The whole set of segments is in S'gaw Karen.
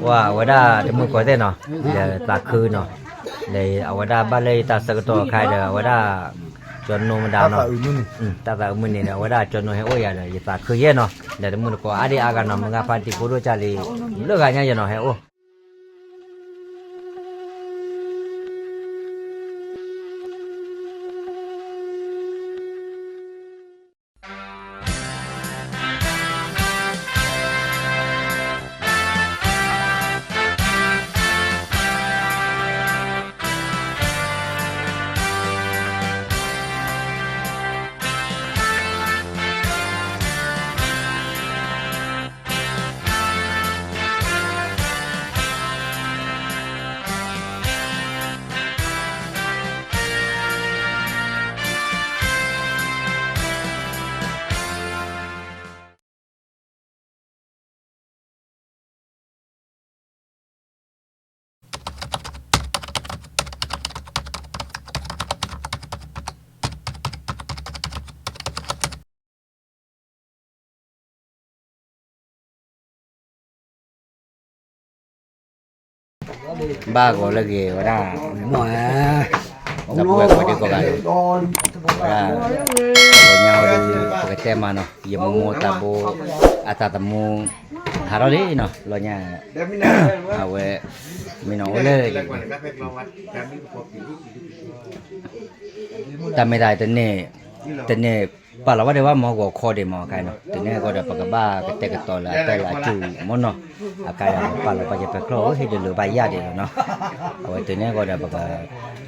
ဝဲအဝဲဒၣ်တမုၢ်ကီၢ်သ့ၣ်နီၤ, ဒီးသးခုနီၤ, ဒီးအဝဲဒၣ်ဘၣ်လၢယတၢ်ဆၢကတီၢ်အခါဒီး အဝဲဒၣ် ကၠီနိမတၤနီၤ, တၢ်သးအုးမုၢ်နံၤန့ၣ် အဝဲဒၣ်ကၠီနိဟဲအိၣ်ယၤဒီး ယသးခုယဲၢ်နီၤ, ဒီးတမုၢ်တကိးအါဒံအါဂၤနီၤ, မုၢ်ဂၤဖါတံၢ်ဖိဒိၣ်ကၢ်လံ, လၢဂၤညါယဲၢ်နီၤ ဟဲအိၣ် ဘၣ်ဂီၤလၢဂ့ၤဝဲဒၣ်, ဒီပုၢ်ဝဲၢ်ကိးဒံကိးဂၤ, ဝဲဒၣ်, လီၤညါဝဲဒၣ်, ပကတဲမးနီၤ, ယမိၢ်မိၢ်သးဘိ, အသးသမူ, ဟးထီၣ်လံနီၤ, လီၤညါ, အဝဲ, မ့ၢ်နီၤအိၣ်လၢ တၢ်မ့ၢ်တၢ်တန့ၢ်, တန့ၢ်, ပာ်လီၤဘၣ်ဒံးဘၣ်မ့ၢ်ဂီၤခီဒံးမ့ၢ်ခါနီၤ, တန့ၢ်အဂီၢ်ဒီး ပကဘၣ်ကတဲာ်ကတီၤလၢအတၢ်လၢအစုမ့ၢ်နီၤ, အကါယၤပာ်လီၤပှၤယဖဲချီၣ်ဟ့ၣ်ဒုးလိာ်ဘၣ်ယၣ်ဒံးလီၤနီၤ, အဝဲတန့ၢ်အဂီၢ်ဒီး ပက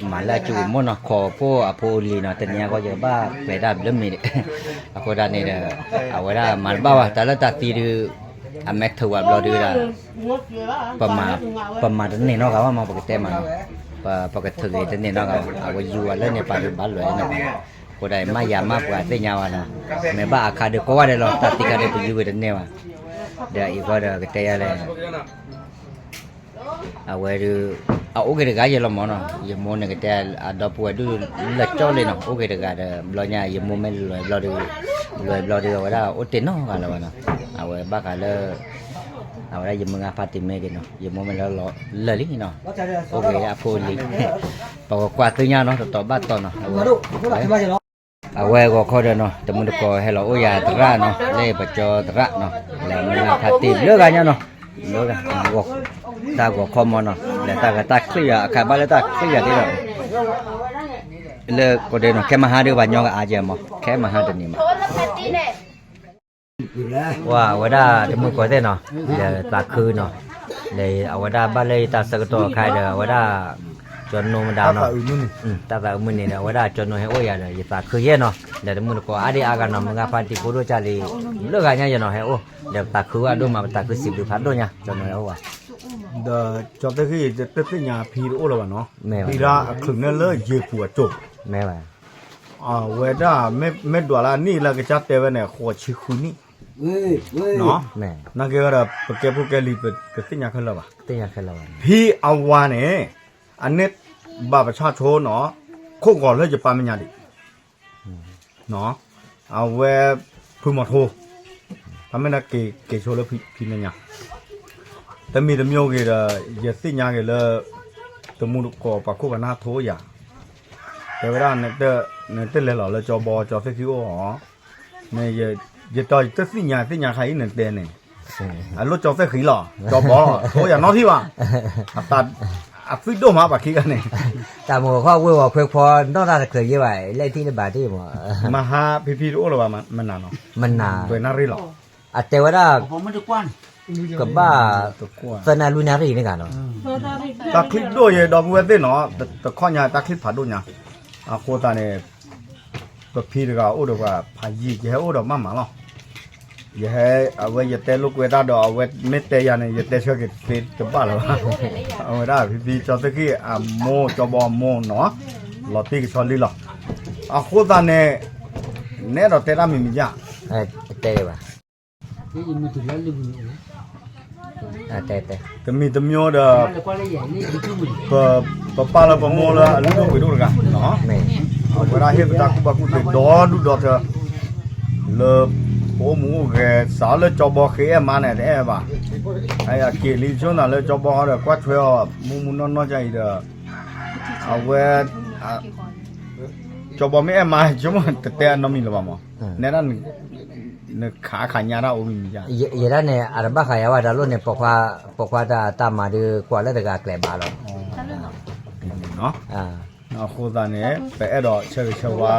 မၤလၢအစုမ့ၢ်နီၤ, ခိးဖိအဖိအလံၤနီၤ, တနံၤအဂီၢ်ယကဘၣ်ပဲာ်ဒၣ်ဘျၢမံၤဒံး, အဃိဒၣ်န့ၣ်ဒီး, အဝဲဒၣ်မၤတဘၣ်ဘၣ်, တၢ်လၢတၢ်သံဒုး, အမဲာ်ထူးဝဲဘျီဒုးဒၣ် ပမၤတန့ၢ်နီတဂၤဘၣ်မ့ၢ် ပကတဲမးနီၤ, ပကထုးဂ့ၤတန့ၢ်နီတဂၤဘၣ်, အဝဲယူၤဝဲလၢန့ၣ်ပာ်ဒုးဘၣ်လွဲၢ်န့ၣ်, အဃိဒၣ်အံၤမ့ၢ်ယၤမ့ၢ်ပှၤသ့ၣ်ညါဝဲနီၤ, မ့ၢ်ဘၣ်အခါဒုးကိးဂၤဒဲးလီၤ, တၢ်သံခါဒုးပယူၤဂ့ၤတန့ၢ်ဘၣ်, ဒီးအံၤဃီဒီးကတဲယၤလဲၣ် အဝဲဒုး, အအိၣ်က့ၤတဂၤယဲၢ်လီၤမ့ၢ်နီၤ, ယမိၢ်န့ၣ်ကတဲအဒီပုၢ်ဝဲၢ်ဒုးလၢာ်ကၠီလံနီၤ, အိၣ်က့ၤတဂၤဒီး ဘျီညါယမိၢ်မ့ၢ်လဲၤဘျီဒုး, လဲၤဘျီဒုး အဝဲဒၣ်အိၣ်တ့ၢ်နီတဂၤလၢၤဘၣ်နီၤ, အဝဲဘၣ်ဃးလၢ, အဝဲဒၣ်ယမုၢ်ဂၤဖါတံၢ်မ့ၢ်က့ၤနီၤ, ယမိၢ်မ့ၢ်လၢလီၤလၢာ်လံနီၤ, အိၣ်က့ၤအဖိအလံၤ, ပကကွၢ်သ့ၣ်ညါနီၤ တတီၤဘၣ်တီၤနီၤ, အဝဲဂီၤခီဒီးနီၤ တမုၢ်တကိးဟဲလီၤအိၣ်ယၤသရၣ်နီၤ, လၢပကၠီသရၣ်နီၤ, လၢမုၢ်ဂၤဖါတံၢ်လၢဂၤညါနီၤ, လၢဂၤ, တၢ်ဂီၤခီမ့ၢ်နီၤ, လၢတၢ်ဂၤတၢ်ချံၣ်ယၤ အခါဘၣ်လၢတၢ်ချံၣ်ယၤသ့ဒီး, လၢကီၢ်ဒဲးနီၤ ခဲမဟါဒုးဘၣ်ညီကအါကဲမ့ၢ် ခဲမဟါတနံၤမး ဝဲအဝဲဒၣ်တမုၢ်ကီၢ်သ့ၣ်နီၤ, ဒီးသးခုနီၤ, ဒီးအဝဲဒၣ်ဘၣ်လၢယတၢ်ဆၢကတီၢ်အခါဒီး အဝဲဒၣ်ကၠီနိမတၤနီၤ, တၢ်သးအုးမုၢ်နံၤဒီး အဝဲဒၣ်ကၠီနိဟဲအိၣ်ယၤဒီး ယသးခုယဲၢ်နီၤ, ဒီးတမုၢ်တကိးအါဒံအါဂၤနီၤ မုၢ်ဂၤဖါတံၢ်ဖိဒိၣ်ကၢ်လံ, လၢဂၤညါယဲၢ်နီၤ ဟဲအိၣ်, ဒီးသးခုဝဲဒိၣ်မး ပသးခုစံးဘျုးဖးဒိၣ်ညါ ကၠီနိဟဲအိၣ်ဘၣ်, ဒီးကၠီသ့ၣ်ဃံ တသ့ၣ်ညါဖံတအိၣ်လၢၤဘၣ်နီၤ, ဖံဒၣ်အချုးန့ၣ်လၢယ့ၤပူၤအစိၤ မ့ၢ်ဝဲဒၣ် မ့ၢ်ဒွးလၢအနံၣ်လၢကစၢ်တဲဝဲန့ၣ် ဃိးဆံဃုနံၣ်, နာ်က့ဝဲဒီး ပကဲဖိကဲလံၤ ပတသ့ၣ်ညါခဲလၢာ်ဘၣ်, ဖံအဝၤန့ၣ် အန့ၣ်ဘၣ်ပဆၣ်ဆိနီၤ, ခိၣ်ဂီၤလၢယပၢ်မဲာ်ညါဒံး, အဝဲ ဖုမီၤထိ, တၢ်မ့ၢ်ဒၣ်က့ၤဆိလၢဖံမဲာ်ညါ, တမံၤတမံၤဂ့ၤဒီး ယသ့ၣ်ညါဂ့ၤလၢ တမူတကိးပှၤခိၣ်ပှၤနၢ်ထိယၤ, တဲဝဲဒၣ် နတလဲၤလီၤလၢကၠီဘီ ကၠီသ့ၣ်ဃံအိၣ်အီၤ, ယတီၤယတသ့ၣ်ညါ သ့ၣ်ညါခါအံၤနတဲန့ၣ်, အလိၣ်ကၠီသ့ၣ်ဃံလီၤ ကၠီဘီ ထိယၤနီထံၣ်ဘၣ်, အသး အသွံၣ်ဒိၣ်မးပှၤခံဂၤန့ၣ်, တၢ်မိၢ်ပှၢ်ဝ့ၢ်ဝီၤခွဲခွီ နီၢ်တၢ်တချုးယဲၢ်ဘၣ် လဲၤထံၣ်လၢၤဘၣ်တ့ၢ်မး, မဟါဖံဖံတအိၣ်လၢၤဘၣ် မနၤနီၤ, မနၤ ပှဲၤနၣ်ရံၣ်လီၤ, အတဲဝဲဒၣ် ကဘၣ် သၢနၣ်လွံၢ်နၣ်ရံၣ်န့ၣ်ဂၤနီၤ, တၢ်ချံၣ်ဒိၣ်ယဲၢ်ဒီပုၢ်ဝဲၢ်သ့ၣ်နီၤ, တခီညါတၢ်ချံၣ်ဖးဒိၣ်ညါ, အဃိသတးန့ၣ် ပဖံတဂၤအိၣ်ဒီးပှၤဖးယံာ် ယဟဲအိၣ်ဒီးမးမးလီၤ, ယဟဲ အဝဲယတဲလိာ်ကွဲတၢ်ဒီး အဝဲမ့ၢ်တဲယၤန့ၣ် ယတဲဆၢက့ၤသ့တဘၣ်လၢၤဘၣ်, အဝဲဒၣ်ဖံဖံကၠီသ့ၣ်ဃံအမိၢ် ကၠီဘီအမိၢ်နီၤ, လီၤတံၢ်ကဆီလံလီၤ, အဃိသတးန့ၣ် နဲဒိးတဲတၢ်မံၤမံၤယါ တဲဘၣ် တမံၤတမံၤဒီး ပပာ်လၢပမိၢ်လၢအလုၢ်ဒိၣ်ပှ့ၤဒိၣ်တဂၤ, အဝဲဒၣ်ဟ့ၣ်ပတၢ်ကူၣ်ဘၣ်ကူၣ်သ့ဒီဒူၣ်ဒီထၢ, လၢပအိၣ်မူအိၣ်ဂဲၤ စးလၢကၠီဘီဃ့အဲၣ်မါန့ၣ် တအဲၣ်ဘၣ်, က့ၤလံဆိနၤလၢကၠီဘီဃီဒီး ကွၢ်ထွဲအီၤ မူမူနီၢ်နီၢ်ကါအံၤဒီး အဝဲ ကၠီဘီမ့ၢ်အဲၣ်မါ ဆိမိၣ်တတဲအနီတမံၤလၢၤဘၣ်မး, နဲဒၣ် နခးခးညါတၢ်အိၣ်မံၤမံၤယါ, ယဲဒၣ်န့ၣ် အတဘၣ်ဃးယၤဘၣ် တၢ်လိၣ်န့ၣ် ပိာ်ခွါတၢ်မၤဒုးကွၢ်လၢတဂၤကျဲၤဘၣ်လီၤ. အဃိသတးန့ၣ် ပအဲၣ်ဒိးဆၢဂ့ၤဆၢဝါ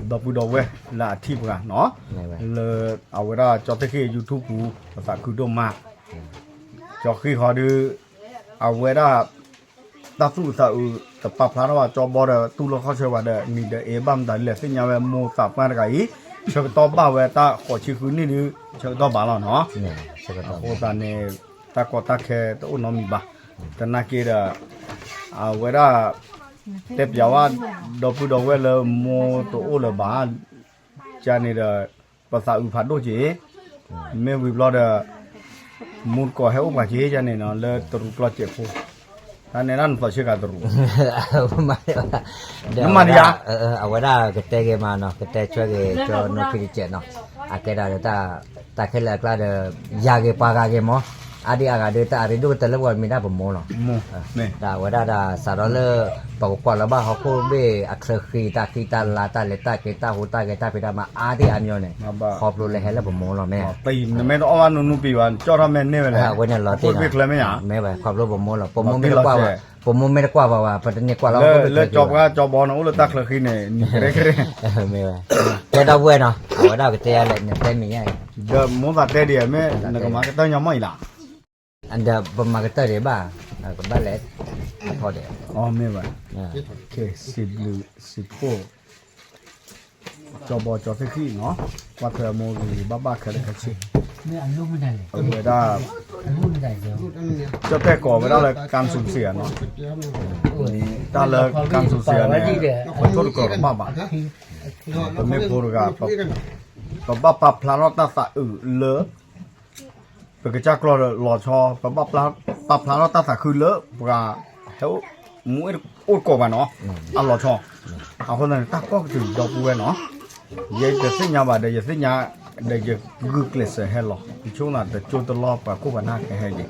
ဒီပုၢ်ဒီဝဲၢ်လၢအထံၣ်ပှၤနီၤ, လၢအဝဲဒၣ်ကၠီသ့ၣ်ဃံၣ် YouTube ပူၤ ပသးခုဒိၣ်မး, ကၠီဃံၣ်ဃီဒုး အဝဲဒၣ် တၢ်သူၣ်အုးသးအုး တပာ်ဖျါထီၣ်ဘၣ် ကၠီဘီဒီး တူၢ်လိာ်ခီၣ်ဆၢဝဲဒီး နံၤဒီးအ့ ဘၣ်မတၤဒ်လဲၣ် သ့ၣ်ညါဝဲ မိၢ်သးပှၢ်တဂၤအံၤ ဆၢကတီၢ်ဘၣ်ဝဲတၢ်ဃိးဆံဃုနံၣ်ဒုး ဆၢကတီၢ်ဘၣ်လီၤနီၤ. အဃိသတးန့ၣ် တၢ်ကီတၢ်ခဲတအိၣ်နီတမံၤဘၣ်. သနာ်က့ဒီး အဝဲဒၣ် တဲပျးဝဲ ဒီပုၢ်ဒီဝဲၢ်လၢမိၢ်တအိၣ်လၢၤဘၣ် ကန့ၣ်ဒီး ပသးအုးဖးဒိၣ်က့ၤ, မ့ၢ်ဝံၤဘျီဒီး မူတကိးဟဲအိၣ်ပှၤက့ၤကန့ၣ်နီၤ လၢတရူးကျီၢ်စဲးဖိ, တၢ်န့ၣ်ဒၣ်နသီဆ့ကၤတရူး, နမၤဒံးဧါ, အဝဲဒၣ်ကတဲဂ့ၤမးနီၤ ကတဲဆွဲဂ့ၤ ကၠီနီၢ်ခံတစဲးနီၤ, အကဲဒၣ်ဒီး တၢ်ခဲလၢာ်အကျါဒီး ယၤဂ့ၤပှၤဂၤဂ့ၤမး, အါဒံအါဂၤဒီး တၢ်အရ့ဒိၣ်ကတၢၢ်လၢပှၤမံၤဒၣ်ပမိၢ်လီၤ. တၢ်ဝဲဒၣ်ဒီးစးထီၣ်လၢ ပကကွၢ်လၢဘၣ်ဟီၣ်ခိၣ်ဘ့ၣ်အချၢဃံ တၢ်ဃံတၢ်လၤ တၢ်လဲၤတၢ်က့ၤ တၢ်ဟူးတၢ်ဂဲၤ တၢ်ဖံးတၢ်မၤ အါဒံအါမံၤန့ၣ် ခီဖျိလၢဟဲလၢပမိၢ်လီၤမ့ၢ်, နမ့ၢ်တအီၣ်ဘၣ်နူနူပံၤဘၣ် ကၠီၣ်ထီၣ်မ့ၢ်န့ၢ်ဝဲလဲၣ်, အဝဲန့ၣ်လီၤတံၢ်နီၤ, မ့ၢ်ဝဲ ခီဖျိပမိၢ်လီၤ ပမိၢ်မ့ၢ်တကွၢ်ဘၣ် ပမိၢ်မ့ၢ်တကွၢ်ဘၣ်ဝဲ ပတန့ၢ်ကွၢ်လၢဟီၣ်ခိၣ်ဘ့ၣ်ချၢဃံဘၣ်, လၢကၠီပှၢ်ကၠီဘီန့ၣ် အိၣ်လၢတၢ်ချၢဃံန့ၣ် နံၤကရဲကရဲ, မ့ၢ်ဝဲ, ကဲဒီပုၢ်ဝဲၢ်နီၤ အဝဲဒၣ်ကတဲယၤလဲၣ် နတဲမံၤညါအံၤ, ဒီးမိၢ်သးတဲဒံး မ့ၢ်နကမၤကတၢၢ်ညီမီၢ်အံၤလီၤ ဒီးပမၤကတၢၢ်ဒံးဘၣ်, ကဘၣ်လဲၤထီၣ်ဒံး, မ့ၢ်ဘၣ်, စံးဘျုးစံးဖှိၣ်, ကၠီဘီကၠီသ့ၣ်ဃံၣ်နီၤ, ကွၢ်ထွဲအမိၢ်ဂ့ၤဂ့ၤဘၣ်ဘၣ်ခဲလၢာ်ခဲဆ့, အဝဲဒၣ် ကၠီၣ်တဲၣ်ကိးဝဲဒၣ်လၢ ကၣ်စူစံယါနီၤ, တၢ်လၢ ကၣ်စူစံယါန့ၣ် ပထိၣ်တကြၢးကဘၣ်ဘၣ်, ပမ့ၢ်ဖိတဂၤ ပဘၣ်ပာ်ဖျါထီၣ်တၢ်သးအုးလၢ ပကစၢ်ကျီၢ်လီၤဆီ, ပဘၣ်ပာ်ဖျါထီၣ်တၢ်သးခုလၢပှၤဟဲအိၣ် မူအိၣ်တကိးဘၣ်နီၤ, အလီၤဆီ, အဃိသတးန့ၣ် တၢ်ကီၢ်ကတုၤဒီပုၢ်ဝဲၢ်နီၤ, ယတသ့ၣ်ညါဘၣ်ဒီး ယသ့ၣ်ညါဒီး ယဂုာ်ကျဲးစၢးဟဲလီၤ, ယဆိကမိၣ်တကၠိတလီၢ် ပှၤခိၣ်ပှၤနၢ်ကဟဲက့ၤ,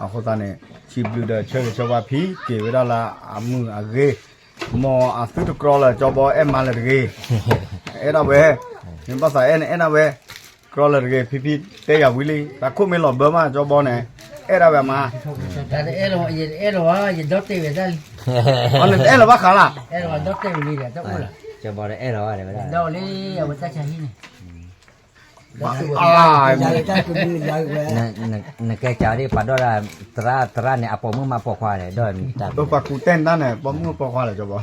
အဃိသတးန့ၣ် စံးဘျုးဒီးဆၢဂ့ၤဆၢဝါဖံက့ၤဝဲဒၣ်လၢအမုာ်အဂ့ၤ, မ်အသုတကြီလၢၤ ကၠီဘီအဲၣ်မါလၢၤတဂ့ၤ, အဲၣ်ဒၣ်ဝဲ, မ့ၢ်ဘၣ်သးအဲၣ်န့ၣ်အဲၣ်ဒၣ်ဝဲ, ကြီလၢၤတဂ့ၤ ဖံဖံတဲယၤဝံၤလံ, တၢ်ခိၣ်မ့ၢ်လီၤဘၢမး ကၠီဘီန့ၣ်, အဲၣ်ဒၣ်ဝဲမါ, တၢ်တအဲၣ်လီၤ ယတအဲၣ်လီၤ ယဒီတ့ၢ်ဝဲဒၣ်လံ, နတအဲၣ်လီၤဘၣ်ဃးလၢ်, အဲၣ်လီၤဒီတ့ၢ်ဝံၤလံဒီး တအိၣ်လၢၤ, ကၠီဘီတအဲၣ်လီၤဘၣ်တဲဝဲဒၣ်, ဒီးလံ အဝဲတၢ်ဆါဟံၣ်န့ၣ် နကဲကၢဒ်ပှၤဒီးဒၣ် သရၣ်သရၣ်န့ၣ် အပိာ်မုၣ်မးပိာ်ခွါလဲၣ် ဒီး ပှၤကူတဲနတၢ်န့ၣ် ပိာ်မုၣ်ပိာ်ခွါလဲၣ် ကၠီဘီ,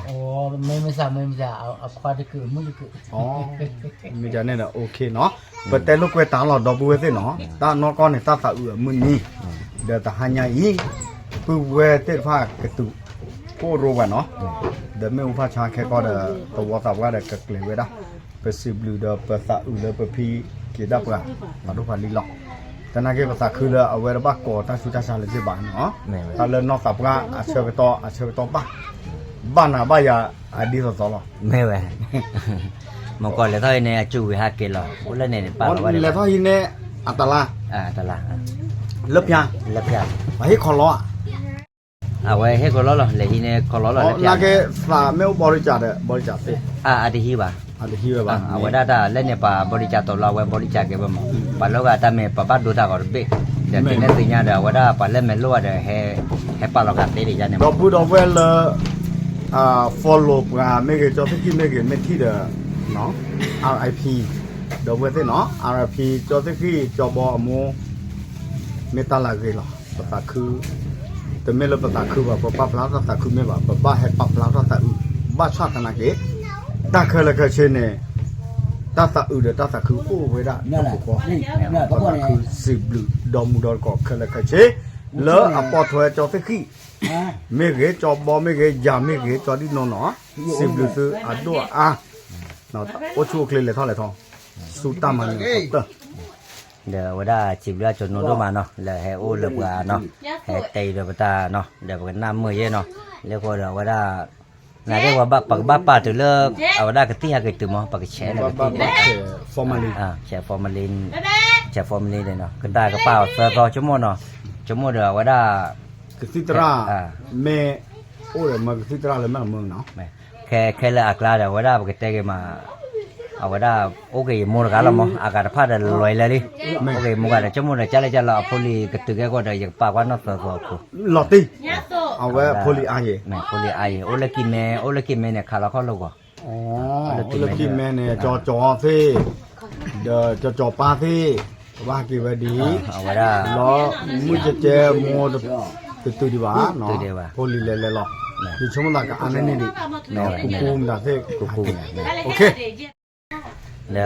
မ့ၢ်မ့ၢ်သး မ့ၢ်မ့ၢ်သး အခွါတကုာ် အမုၣ်တကုာ်, မ့ၢ်ဒ်န့ၣ်ဒီး OK နီၤ, ပတဲလိာ်ကွဲတၢ်လီၤ ဒီပုၢ်ဝဲၢ်သ့ၣ်နီၤ, တၢ်နီၢ်ကီၢ်န့ၣ် တၢ်သးအုးအမုၢ်နံၤ, ဒီးတဟါညါအံၤ ပုၢ်ဝဲၢ်သ့ၣ်တဖၣ်ကတုၤ ကအိၣ်ရိဝဲနီၤ, ဒီးမ့ၣ်အူဖးဆါခဲကီၢ်ဒီး သဝီသးပှၢ်ဒီးကကျဲၤဝဲဒၣ်, ပစံးဘျုးဒီးပသးအုးလၢပဖံက့ၤဒၣ်ပှၤ ပှၤဒိၣ်ပှၤလံလီၤ, သနာ်က့ပသးခုလၢအဝဲတဘၣ်ကိးတၢ်ဆူးတၢ်ဆါလၢၤဘၣ်နီၤ, တၢ်လၢနီၢ်သးပှၢ်အဆၢကတီၢ် အဆၢကတီၢ်ဘၣ်, ဘၣ်နၤဘၣ်ယၤအဒ်သိးသိးလီၤ, မ့ၢ်ဝဲ, မ့ၢ်ကီၢ်လဲၤထီၣ်အံၤန့ၣ် အစူၢ်ဝံၤဟးက့ၤလီၤ အိၣ်လၢန့ၣ်န့ၣ် ပာ်လီၤဝဲလဲၤထီၣ်ဟံးန့ၢ် အတလါ, တလါ, လၢဖၠါ, လၢဖၠါ, ပှၤဟ့ၣ်ခီလီၤဧါ အဝဲဟ့ၣ်ခီလီၤလီၤ လဲၤဟံးန့ၢ်ခီလီၤလီၤလၢဖၠါ, နာ်က့သးမ့ၢ်အိၣ်ဘီရံကၢ်ဒီး ဘီရံကၢ်သ့, အတဟံးဘၣ်, အတဟံးဝဲဘၣ်, အဝဲဒၣ်တၢ်လၢန့ၣ် ပှၤဘီရံကၢ်တီၤလီၤ အဝဲဘီရံကၢ်က့ၤဝဲမး, ပှၤလၢဂၤတၢ်မ့ၢ်ပဘၣ်ဒိတၢ်ဂီၤတဘ့ၣ်, ဒီးတုၤန့ၣ်သ့ၣ်ညါဒီး အဝဲဒၣ်ပှၤလၢမဲာ်လိၣ်ဒီး ဟဲပာ်လီၤဂာ်သ့ဒ်ယါန့ၣ်, ဒီပုၢ်ဒီဝဲၢ်လၢ follow ပှၤမ့ၢ်ဂ့ၤ ကၠီသ့ၣ်ခံမ့ၢ်ဂ့ၤ မ့ၢ်ထံၣ်ဒီး RIP ဒီပုၢ်ဝဲၢ်သ့ၣ်နီၤ RIP ကၠီသ့ၣ်ခံ ကၠီဘီအမိၢ် မ့ၢ်တၢ်လၢအဂ့ၤလီၤ ပသးခု, တမ့ၢ်လၢပသးခုဘၣ် ပပာ်ဖျါတၢ်သးခုမ့ၢ်ဘၣ် ပဘၣ်ဟဲပာ်ဖျါတၢ်သးအုး ဘၣ်ဆၣ်သနာ်က့ တၢ်ခဲလၢာ်ခဲဆ့န့ၣ် တၢ်သးအုးဒီးတၢ်သးခုအိၣ်ဝဲဒၣ်တပူၤဃီ, ပသးခုစံးဘျုးဒီမုၢ်ဒီတကိးခဲလၢာ်ခဲဆ့ လၢအပိာ်ထွဲကၠီသ့ၣ်ခံ မ့ၢ်ဂ့ၤ ကၠီဘီမ့ၢ်ဂ့ၤ ယၤမ့ၢ်ဂ့ၤ ကၠီဒံၣ်နိနီၤ စံးဘျုးသုအဒိၣ်အအါ, အိၣ်ဆူၣ်အိၣ်ချ့လဲၤထီၣ်လဲၤထီ, ဆူတၢ်မၤနၢၤကတၢၢ် ဒီးအဝဲဒၣ်စံးဘျုးအကၠီနိဒိၣ်မးနီၤ လၢဟဲအိၣ်လၢပှၤနီၤ, ဟဲတဲအံၤဒီးပတၢ်နီၤ ဒီးပကနၣ်မုာ်ယဲနီၤ, လၢဃိဒီးအဝဲဒၣ် နဒၣ်ဝဲပကဘၣ်ပာ်တုၤလၢ အဝဲဒၣ်ကသံၣ်ဟဲက့ၤတုၤမး ပကဆဲးလၢကသံၣ်, ဆဲး formalin, family န့ၣ်နီၤ ကတၢၢ်ကပာ်အီၤသၢသီ ဆိကမိၣ်နီၤ ဆိကမိၣ်ဒီးအဝဲဒၣ် ကသံၣ်သရၣ် မ့ၢ်အိၣ်ဒီးမၢကသံၣ်သရၣ်လၢမဲၢ်မၢနီၤ ခဲခဲလၢာ်အကျါဒီး အဝဲဒၣ်ပကတဲက့ၤမး အဝဲဒၣ် အိၣ်က့ၤယမိၢ်တဂၤလီၤမး အဂၤတဖၣ်ဒီးလီၤလၢာ်လံ အိၣ်က့ၤယမိၢ်ဂၤဒီး ဆိကမိၣ်ဒီး ကၢ်လဲၣ်ကၢ်လီၤ အဖိလံၤကတုၤကဲကီၢ်ဒီး ယကပာ်ကွၢ်နီၣ်သၢသီအဖိ လီၤတံၢ် အဝဲဖိလံၤအါယံၤ ဖိလံၤအါယံၤ အိၣ်လၢကံၢ်မဲ အိၣ်လၢကံၢ်မဲန့ၣ် ခးလီၤခီၣ်လိာ်ကွီၢ် အိၣ်လၢကံၢ်မဲန့ၣ် ကၠီကၠီသ့ၣ် ဒီးကၠီကၠီပၢ်သ့ၣ် ကဘၣ်ဟဲက့ၤဝဲဒ် အဝဲဒၣ် လီၤ မုၢ်ကဲကဲမိၢ်တတုၤဒံးဘၣ် ဖိလံၤလဲၤလဲၤလီၤ ယဆိကမိၣ်သးကအါန့ၢ်န့ၣ်ဒံး ပူမတၤသ့ၣ် ဒီး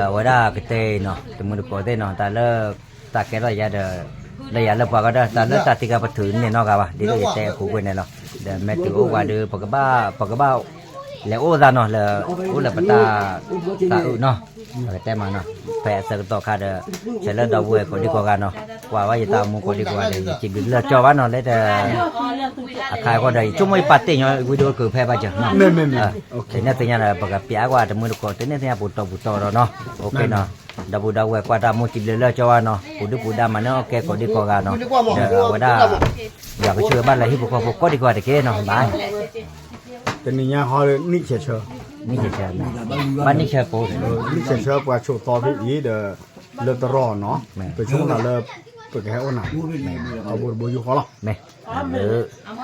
အဝဲဒၣ်ကတဲအံၤနီၤ တမုၢ်တကိးသ့ၣ်နီၤ တၢ်လၢ တၢ်ကဲထီၣ်ယၤဒီး လၢယၤလၢပှၤကဒီး တၢ်လၢတၢ်သံကါပထုးန့ၢ်နီတဂၤဘၣ် ဒ်သိးယတဲအပူၤကွံာ်န့ၣ်လီၤ ဒီးမ့ၢ်တုၤအိၣ်ပှၤဒီး ပကဘၣ် ပကဘၣ် လဲၤအိၣ်သးနီၤ လၢ အိၣ်လၢပတၢ် တၢ်အုၣ်နီၤ ပကတဲမးနီၤ ဖဲအဆၢကတီၢ်ခါဒီး ဆၢလၢဒီပုၢ်ဝဲၢ်ကိးဒံကိးဂၤနီၤ ကွၢ်ဝဲယတၢ်အိၣ်မူကိးဒံကိးဂၤဒီး ယစံးဘျုးလၢကၠီဘၣ်နီၤ လၢတ အခါအဃိဒီး ယဆိကမိၣ်ယပာ်တ့ၢ်ညီ video ကဖဲဘၣ်စၢၤ တန့ၢ်သ့ၣ်ညါဒီး ပကပျးကွၢ်တမုၢ်တကိး တန့ၢ်သ့ၣ်ညါပူၤတီၤပူၤတီၤဒီးနီၤ OK နီၤ ဒီပုၢ်ဒီဝဲၢ်ကွၢ်တၢ်မူစံးဘျုးလၢကၠီဘၣ်နီၤ ပူၤဒုပူၤဒါမၤန့ၢ်အီၣ်ကဲကိးဒံကိးဂၤနီၤ ဒီးအဝဲဒၣ် ယွၤကဆိၣ်ဂ့ၤဘၣ်လၢဟံၣ်ဖိဃီဖိကိးဒံကိးဂၤတက့ၢ်နီၤ ဘၣ် တနံၤညါဟီလၢနံၣ်ဆဲးဆၢ နံၣ်ဆဲးဆၢ ဘၣ်နံၣ်ဆဲးဖိ နံၣ်ဆဲးဆၢပှၤဆိးသီဖဲအံၤဒီး လၢတရီနီၤ ပဆိကမိၣ်သးလၢ ပကဟဲအိၣ်နၤ အဘိတဘိယူၢ်ဃီလီၤ မ့ၢ် အဘျုး